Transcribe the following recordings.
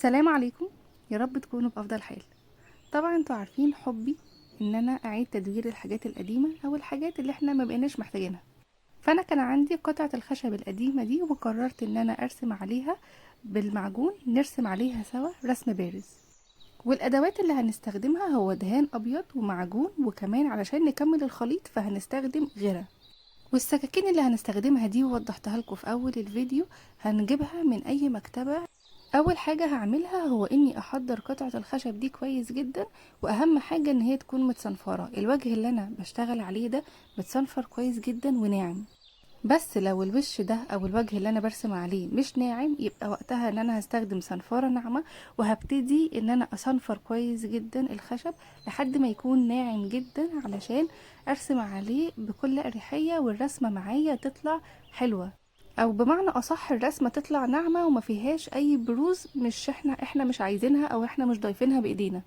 السلام عليكم، يا رب تكونوا بأفضل حال. طبعا انتوا عارفين حبي ان انا اعيد تدوير الحاجات القديمة او الحاجات اللي احنا ما بقيناش محتاجينها. فانا كان عندي قطعة الخشب القديمة دي وقررت ان انا ارسم عليها بالمعجون، نرسم عليها سوا رسم بارز. والادوات اللي هنستخدمها هو دهان ابيض ومعجون، وكمان علشان نكمل الخليط فهنستخدم غيرة. والسكاكين اللي هنستخدمها دي ووضحتها لكم في اول الفيديو هنجيبها من اي مكتبة. اول حاجة هعملها هو اني احضر قطعة الخشب دي كويس جدا، واهم حاجة ان هي تكون متصنفرة. الوجه اللي انا بشتغل عليه ده متصنفر كويس جدا وناعم، بس لو الوش ده او الوجه اللي انا برسم عليه مش ناعم يبقى وقتها ان انا هستخدم صنفرة ناعمة، وهبتدي ان انا اصنفر كويس جدا الخشب لحد ما يكون ناعم جدا علشان ارسم عليه بكل اريحية والرسمة معايا تطلع حلوة، او بمعنى اصح الرسمة تطلع ناعمة وما فيهاش اي بروز مش احنا مش عايزينها او احنا مش ضايفينها بايدينا.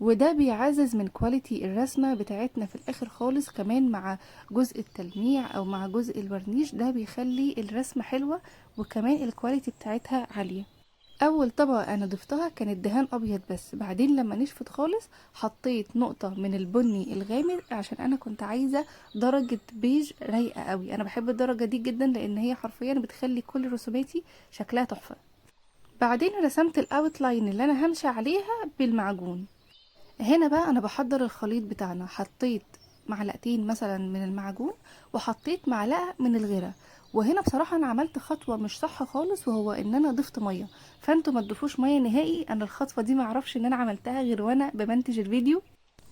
وده بيعزز من quality الرسمة بتاعتنا في الاخر خالص. كمان مع جزء التلميع او مع جزء الورنيش ده بيخلي الرسمة حلوة وكمان ال quality بتاعتها عالية. اول طبقة انا ضفتها كانت دهان ابيض بس، بعدين لما نشفت خالص حطيت نقطة من البني الغامق عشان انا كنت عايزة درجة بيج رايقة قوي. انا بحب الدرجة دي جدا لان هي حرفيا بتخلي كل رسوماتي شكلها تحفة. بعدين رسمت ال outline اللي انا همشي عليها بالمعجون. هنا بقى انا بحضر الخليط بتاعنا، حطيت معلقتين مثلا من المعجون وحطيت معلقة من الغيرة. وهنا بصراحة انا عملت خطوة مش صح خالص، وهو ان انا ضفت مية. فانتوا ما تضيفوش مية نهائي. انا الخطوة دي ما اعرفش ان انا عملتها غير وانا بمنتج الفيديو،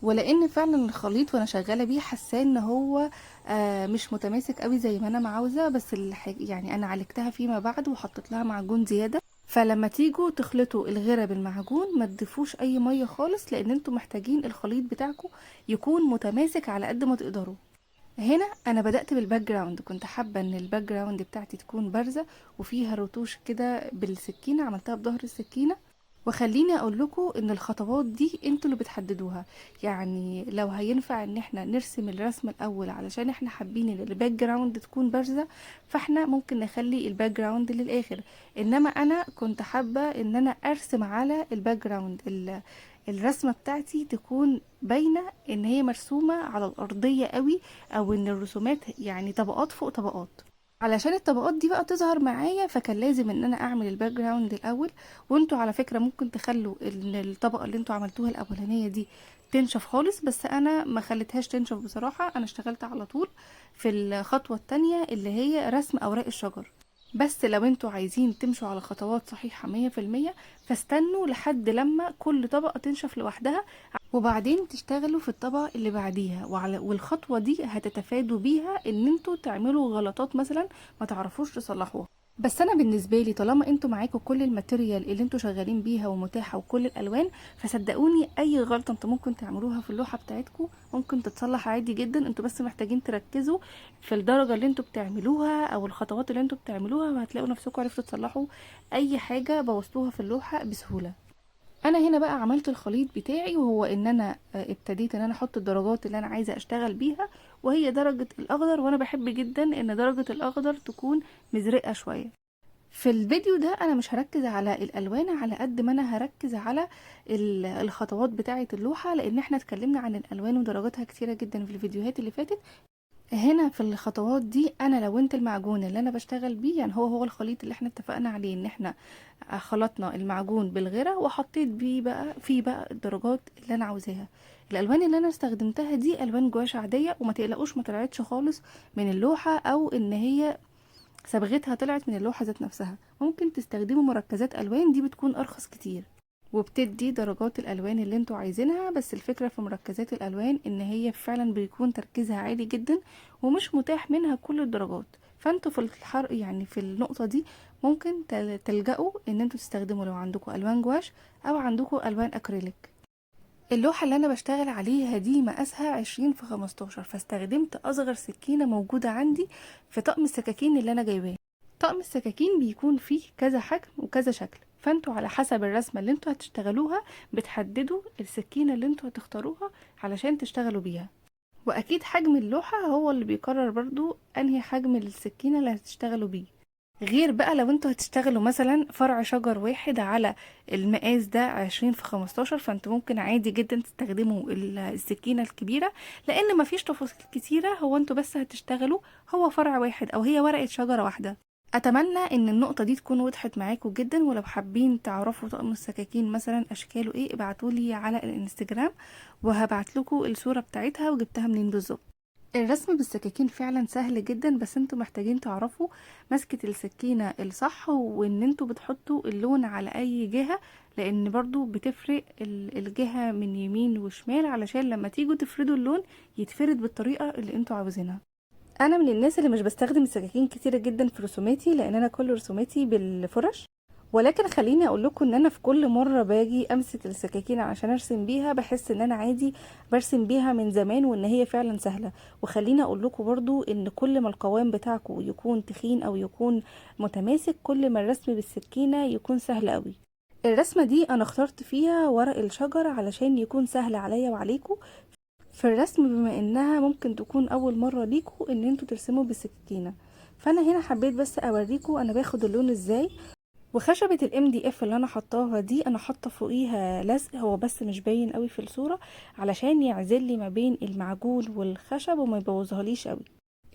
ولان فعلا الخليط وانا شغالة بيه حاساه ان هو مش متماسك قوي زي ما انا ما عاوزة، بس يعني انا عالجتها فيما بعد وحطيت لها معجون زيادة. فلما تيجوا تخلطوا الغيرة بالمعجون ما تضيفوش اي مية خالص، لان انتوا محتاجين الخليط بتاعكم يكون متماسك على قد ما تقدروا. هنا انا بدأت بال background، كنت حابة ان ال background بتاعتي تكون بارزة وفيها رتوش كده بالسكينة، عملتها بظهر السكينة. وخليني اقول لكم ان الخطوات دي انتوا اللي بتحددوها، يعني لو هينفع ان احنا نرسم الرسمة الاول علشان احنا حابين ان ال background تكون بارزة فاحنا ممكن نخلي ال background للاخر، انما انا كنت حابة ان انا ارسم على ال background، الرسمة بتاعتي تكون باينة ان هي مرسومة على الارضية قوي، او ان الرسومات يعني طبقات فوق طبقات. علشان الطبقات دي بقى تظهر معايا فكان لازم ان انا اعمل ال background الاول. وانتوا على فكرة ممكن تخلوا ان الطبقة اللي انتوا عملتوها الاولانية دي تنشف خالص، بس انا ما خليتهاش تنشف بصراحة، انا اشتغلت على طول في الخطوة التانية اللي هي رسم اوراق الشجر. بس لو انتوا عايزين تمشوا على خطوات صحيحة مية في المية فاستنوا لحد لما كل طبقة تنشف لوحدها وبعدين تشتغلوا في الطبقة اللي بعديها، والخطوة دي هتتفادوا بيها ان انتوا تعملوا غلطات مثلا ما تعرفوش تصلحوها. بس انا بالنسبة لي طالما انتوا معاكم كل ال material اللي انتوا شغالين بيها ومتاحة وكل الالوان، فصدقوني اي غلطة انتوا ممكن تعملوها في اللوحة بتاعتكم ممكن تتصلح عادي جدا. انتوا بس محتاجين تركزوا في الدرجة اللي انتوا بتعملوها او الخطوات اللي انتوا بتعملوها، وهتلاقوا نفسكم عرفتوا تصلحوا اي حاجة بوظتوها في اللوحة بسهولة. انا هنا بقى عملت الخليط بتاعي، وهو ان انا ابتديت ان انا احط الدرجات اللي انا عايزة اشتغل بيها، وهي درجة الاخضر، وانا بحب جدا ان درجة الاخضر تكون مزرقة شوية. في الفيديو ده انا مش هركز على الالوان على قد ما انا هركز على الخطوات بتاعة اللوحة، لان احنا اتكلمنا عن الالوان ودرجاتها كتيرة جدا في الفيديوهات اللي فاتت. هنا في الخطوات دي انا لونت المعجون اللي انا بشتغل بيه، يعني هو الخليط اللي احنا اتفقنا عليه ان احنا خلطنا المعجون بالغيرة وحطيت بيه بقى فيه بقى الدرجات اللي انا عاوزاها. الالوان اللي انا استخدمتها دي الوان جواش عادية، وما تقلقوش ما طلعتش خالص من اللوحة او ان هي صبغتها طلعت من اللوحة ذات نفسها. ممكن تستخدموا مركزات الوان، دي بتكون ارخص كتير وبتدي درجات الالوان اللي انتوا عايزينها، بس الفكرة في مركزات الالوان ان هي فعلا بيكون تركيزها عالي جدا ومش متاح منها كل الدرجات. فانتوا في الحر يعني في النقطة دي ممكن تلجأوا ان انتوا تستخدموا لو عندكم الوان جواش او عندكم الوان اكريليك. اللوحة اللي انا بشتغل عليها دي مقاسها 20 في 15، فاستخدمت اصغر سكينة موجودة عندي في طقم السكاكين اللي انا جايباه. طقم السكاكين بيكون فيه كذا حجم وكذا شكل، فانتوا على حسب الرسمة اللي انتوا هتشتغلوها بتحددوا السكينة اللي انتوا هتختاروها علشان تشتغلوا بيها، واكيد حجم اللوحة هو اللي بيقرر برضو انهي حجم السكينة اللي هتشتغلوا بيه. غير بقى لو انتوا هتشتغلوا مثلا فرع شجر واحد على المقاس ده 20 في 15، فانتوا ممكن عادي جدا تستخدموا السكينة الكبيرة، لان مفيش تفاصيل كتيرة، هو انتوا بس هتشتغلوا هو فرع واحد او هي ورقة شجرة واحدة. اتمنى ان النقطة دي تكون وضحت معاكم جدا، ولو حابين تعرفوا طقم السكاكين مثلا اشكاله ايه ابعتولي على الانستجرام وهبعتلكوا الصورة بتاعتها وجبتها منين بالظبط. الرسم بالسكاكين فعلا سهل جدا، بس انتوا محتاجين تعرفوا مسكة السكينة الصح، وان انتوا بتحطوا اللون على اي جهة، لان برضو بتفرق الجهة من يمين وشمال، علشان لما تيجوا تفردوا اللون يتفرد بالطريقة اللي انتوا عاوزينها. انا من الناس اللي مش بستخدم السكاكين كتير جدا في رسوماتي، لان انا كل رسوماتي بالفرش، ولكن خليني اقول لكم ان انا في كل مرة باجي امسك السكاكين عشان ارسم بيها بحس ان انا عادي برسم بيها من زمان، وان هي فعلا سهلة. وخليني اقول لكم برضو ان كل ما القوام بتاعكم يكون تخين او يكون متماسك، كل ما الرسم بالسكينة يكون سهل قوي. الرسمة دي انا اخترت فيها ورق الشجر علشان يكون سهل عليا وعليكم في الرسم، بما انها ممكن تكون اول مرة ليكم ان انتوا ترسموا بالسكينة. فانا هنا حبيت بس اوريكم انا باخد اللون ازاي. وخشبة ال MDF اللي انا حطاها دي انا حاطه فوقيها لزق، هو بس مش باين قوي في الصورة، علشان يعزل لي ما بين المعجون والخشب وما يبوظهاليش قوي.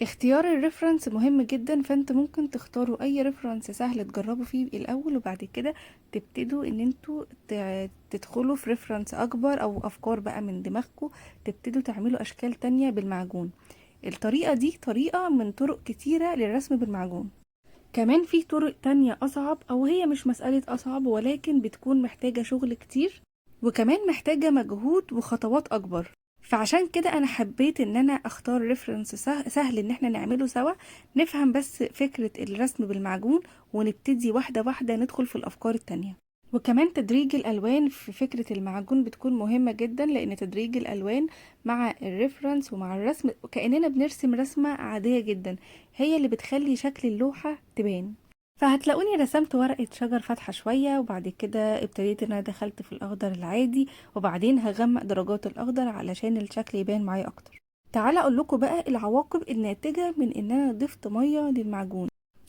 اختيار ال reference مهم جدا، فانت ممكن تختاروا اي reference سهل تجربوا فيه الاول، وبعد كده تبتدوا ان انتوا تدخلوا في reference اكبر او افكار بقى من دماغكم، تبتدوا تعملوا اشكال تانية بالمعجون. الطريقة دي طريقة من طرق كتيرة للرسم بالمعجون. كمان في طرق تانية أصعب، أو هي مش مسألة أصعب ولكن بتكون محتاجة شغل كتير، وكمان محتاجة مجهود وخطوات أكبر. فعشان كده أنا حبيت إن أنا أختار reference سهل إن احنا نعمله سوا، نفهم بس فكرة الرسم بالمعجون ونبتدي واحدة واحدة ندخل في الأفكار التانية. وكمان تدريج الألوان في فكرة المعجون بتكون مهمة جدا، لأن تدريج الألوان مع ال reference ومع الرسم كأننا بنرسم رسمة عادية جدا، هي اللي بتخلي شكل اللوحة تبان. فهتلاقوني رسمت ورقة شجر فاتحة شوية، وبعد كده ابتديت ان انا دخلت في الأخضر العادي، وبعدين هغمق درجات الأخضر علشان الشكل يبان معايا أكتر. تعالى أقول لكم بقى العواقب الناتجة من ان انا ضفت مية للمعجون.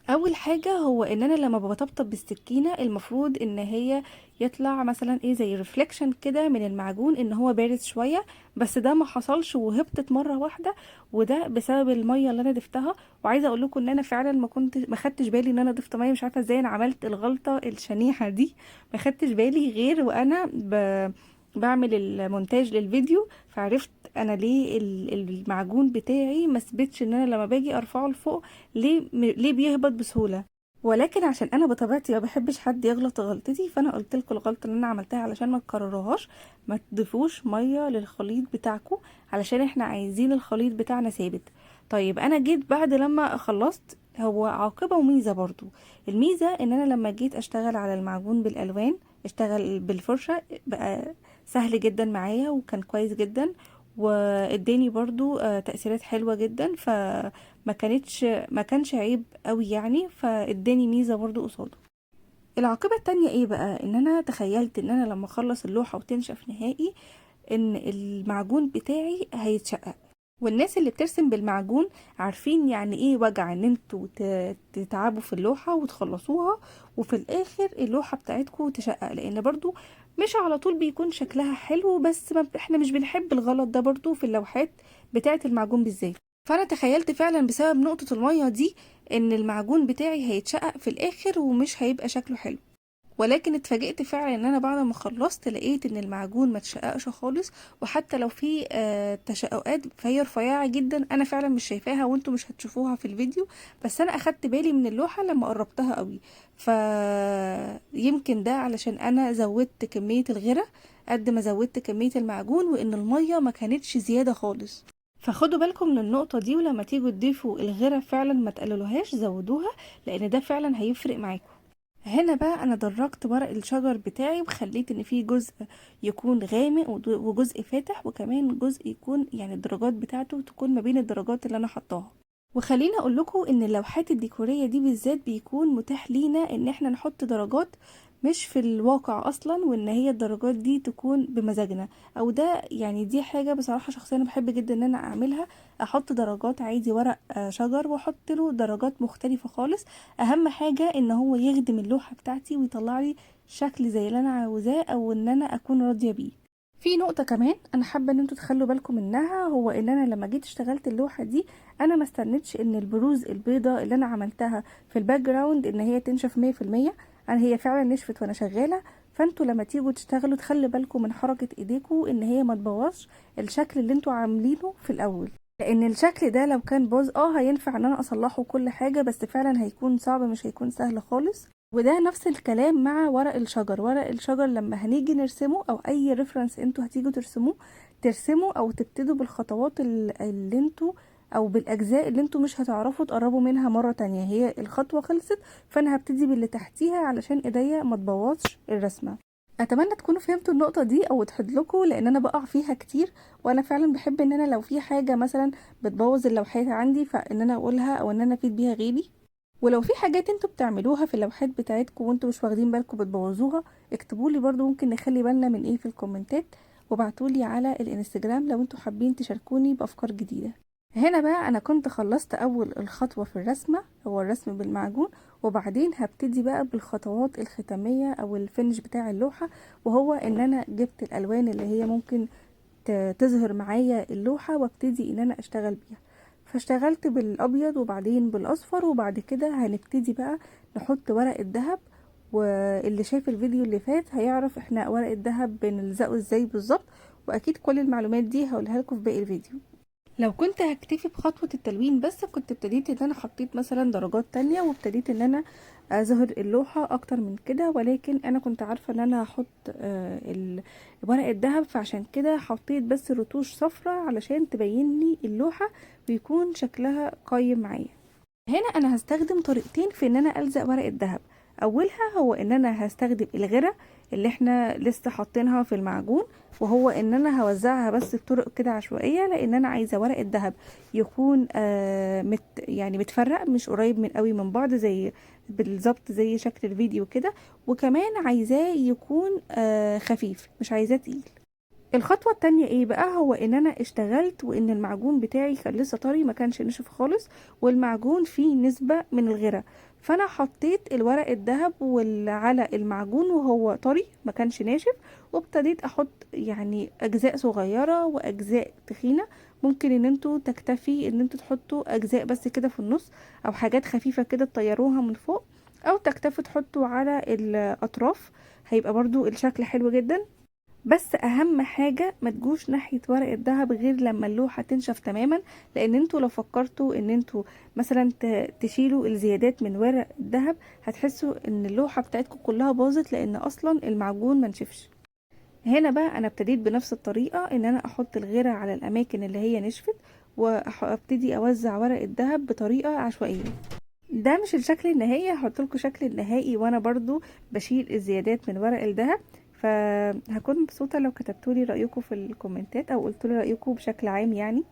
اول حاجة هو ان انا لما بطبطب بالسكينة المفروض ان هي يطلع مثلا ايه زي reflection كده من المعجون ان هو بارز شوية، بس ده ما حصلش وهبطت مرة واحدة، وده بسبب المية اللي انا ضفتها. وعايزة اقول لكم ان انا فعلا ما خدتش بالي ان انا ضفت مية، مش عارفة ازاي انا عملت الغلطة الشنيعة دي، ما خدتش بالي غير وانا بعمل المونتاج للفيديو، فعرفت انا ليه المعجون بتاعي ما ثبتش ان انا لما باجي ارفعه لفوق ليه بيهبط بسهولة. ولكن عشان انا بطبيعتي ما بحبش حد يغلط غلطتي، فانا قلت لكم الغلطة اللي انا عملتها علشان ما تكرروهاش، ما تضيفوش مية للخليط بتاعكم علشان احنا عايزين الخليط بتاعنا ثابت. طيب انا جيت بعد لما خلصت، هو عاقبة وميزه برضو. الميزة ان انا لما جيت اشتغل على المعجون بالالوان، اشتغل بالفرشه بقى سهل جدا معايا وكان كويس جدا، واداني برضو تأثيرات حلوة جدا، فما كانتش ما كانش عيب قوي يعني، فاداني ميزة برضو قصاده. العاقبة التانية ايه بقى؟ ان انا تخيلت ان انا لما اخلص اللوحة وتنشف نهائي ان المعجون بتاعي هيتشقق، والناس اللي بترسم بالمعجون عارفين يعني ايه وجع ان انتوا تتعبوا في اللوحة وتخلصوها وفي الاخر اللوحة بتاعتكم تشقق، لان برضو مش على طول بيكون شكلها حلو، بس احنا مش بنحب الغلط ده برضو في اللوحات بتاعة المعجون بالذات. فانا تخيلت فعلا بسبب نقطة المية دي ان المعجون بتاعي هيتشقق في الاخر ومش هيبقى شكله حلو، ولكن اتفاجئت فعلا ان انا بعد ما خلصت لقيت ان المعجون ما اتشققش خالص، وحتى لو في تشققات فهي رفيعة جدا انا فعلا مش شايفاها وانتم مش هتشوفوها في الفيديو، بس انا اخدت بالي من اللوحة لما قربتها قوي. فيمكن ده علشان انا زودت كمية الغرة قد ما زودت كمية المعجون، وان المية ما كانتش زيادة خالص. فخدوا بالكم من النقطة دي، ولما تيجوا تضيفوا الغرة فعلا ما تقللوهاش، زودوها لان ده فعلا هيفرق معاكم. هنا بقى انا درجت ورق الشجر بتاعي وخليت ان فيه جزء يكون غامق وجزء فاتح، وكمان جزء يكون يعني الدرجات بتاعته تكون ما بين الدرجات اللي انا حطاها. وخليني اقول لكم ان اللوحات الديكوريه دي بالذات بيكون متاح لينا ان احنا نحط درجات مش في الواقع اصلا، وان هي الدرجات دي تكون بمزاجنا او ده. يعني دي حاجة بصراحة شخصيا انا بحب جدا ان انا اعملها، احط درجات عادي ورق شجر واحط له درجات مختلفة خالص. اهم حاجة ان هو يخدم اللوحة بتاعتي ويطلع لي شكل زي اللي انا عاوزاه او ان انا اكون راضية بيه. في نقطة كمان انا حابة ان انتوا تخلوا بالكم منها، هو ان انا لما جيت اشتغلت اللوحة دي انا ما استنيتش ان البروز البيضة اللي انا عملتها في ال background ان هي تنشف 100%، انا هي فعلا نشفت وانا شغالة. فانتوا لما تيجوا تشتغلوا تخلي بالكم من حركة ايديكم ان هي ما تبوظش الشكل اللي انتوا عاملينه في الاول، لان الشكل ده لو كان باظ هينفع ان انا اصلحه كل حاجة، بس فعلا هيكون صعب مش هيكون سهل خالص. وده نفس الكلام مع ورق الشجر. ورق الشجر لما هنيجي نرسمه او اي reference انتوا هتيجوا ترسموه، ترسموا او تبتدوا بالخطوات اللي انتوا او بالاجزاء اللي انتوا مش هتعرفوا تقربوا منها مرة تانية. هي الخطوة خلصت فانا هبتدي باللي تحتيها علشان ايديا ما تبوظش الرسمة. اتمنى تكونوا فهمتوا النقطة دي او وضحت لكم، لان انا بقع فيها كتير، وانا فعلا بحب ان انا لو في حاجة مثلا بتبوظ اللوحات عندي فان انا اقولها او ان انا افيد بيها غيري. ولو في حاجات انتوا بتعملوها في اللوحات بتاعتكم وانتوا مش واخدين بالكم بتبوظوها، اكتبوا لي برضو ممكن نخلي بالنا من ايه في الكومنتات، وابعتوا لي على الانستجرام لو انتوا حابين تشاركوني بافكار جديدة. هنا بقى انا كنت خلصت اول الخطوة في الرسمة، هو الرسم بالمعجون، وبعدين هبتدي بقى بالخطوات الختامية او ال finish بتاع اللوحة، وهو ان انا جبت الالوان اللي هي ممكن تظهر معايا اللوحة وابتدي ان انا اشتغل بيها. فاشتغلت بالابيض وبعدين بالاصفر، وبعد كده هنبتدي بقى نحط ورق الذهب. واللي شايف الفيديو اللي فات هيعرف احنا ورق الذهب بنلزقه ازاي بالظبط، واكيد كل المعلومات دي هقولها لكم في باقي الفيديو. لو كنت هكتفي بخطوة التلوين بس كنت ابتديت ان انا حطيت مثلا درجات تانية وابتديت ان انا اظهر اللوحة اكتر من كده، ولكن انا كنت عارفة ان انا هحط ورق الذهب، فعشان كده حطيت بس رتوش صفرة علشان تبين لي اللوحة ويكون شكلها قايم معايا. هنا انا هستخدم طريقتين في ان انا الزق ورق الذهب. اولها هو ان انا هستخدم الغرة اللي احنا لسه حاطينها في المعجون، وهو ان انا هوزعها بس بطرق كده عشوائية، لان انا عايزة ورق الذهب يكون يعني متفرق، مش قريب من قوي من بعض زي بالظبط زي شكل الفيديو كده، وكمان عايزاه يكون خفيف، مش عايزاه تقيل. الخطوة التانية ايه بقى؟ هو ان انا اشتغلت وان المعجون بتاعي كان لسه طري، ما كانش نشف خالص، والمعجون فيه نسبة من الغرة، فانا حطيت الورق الذهب على المعجون وهو طري ما كانش ناشف، وابتديت احط اجزاء صغيرة واجزاء تخينة. ممكن ان انتوا تكتفي ان انتوا تحطوا اجزاء بس كده في النص، او حاجات خفيفة كده تطيروها من فوق، او تكتفوا تحطوا على الاطراف، هيبقى برضو الشكل حلو جدا. بس اهم حاجة ما تجوش ناحية ورق الذهب غير لما اللوحة تنشف تماما، لان انتوا لو فكرتوا ان انتوا مثلا تشيلوا الزيادات من ورق الذهب هتحسوا ان اللوحة بتاعتكم كلها باظت، لان اصلا المعجون ما نشفش. هنا بقى انا ابتديت بنفس الطريقة ان انا احط الغيرة على الاماكن اللي هي نشفت، وابتدي اوزع ورق الذهب بطريقة عشوائية. ده مش الشكل النهائي، هحط لكم شكل النهائي وانا برضو بشيل الزيادات من ورق الذهب. فهكون مبسوطة لو كتبتولي رأيكم في الكومنتات او قلتولي رأيكم بشكل عام.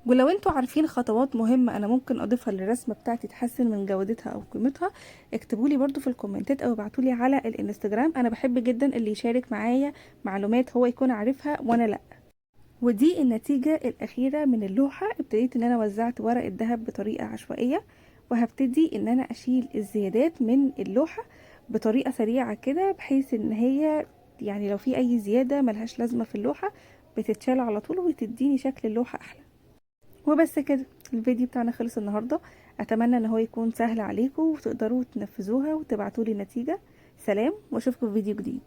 ولو انتوا عارفين خطوات مهمة انا ممكن اضيفها للرسمة بتاعتي تحسن من جودتها او قيمتها، اكتبولي برضو في الكومنتات او ابعتولي على الانستجرام. انا بحب جدا اللي يشارك معايا معلومات هو يكون عارفها وانا لا. ودي النتيجة الاخيرة من اللوحة. ابتديت ان انا وزعت ورق الذهب بطريقة عشوائية، وهبتدي ان انا اشيل الزيادات من اللوحة بطريقة سريعة كده، بحيث ان هي لو في اي زيادة ملهاش لازمة في اللوحة بتتشال على طول وتديني شكل اللوحة احلى. وبس كده الفيديو بتاعنا خلص النهاردة. اتمنى ان هو يكون سهل عليكم وتقدروا تنفذوها وتبعتولي النتيجة. سلام، واشوفكم في فيديو جديد.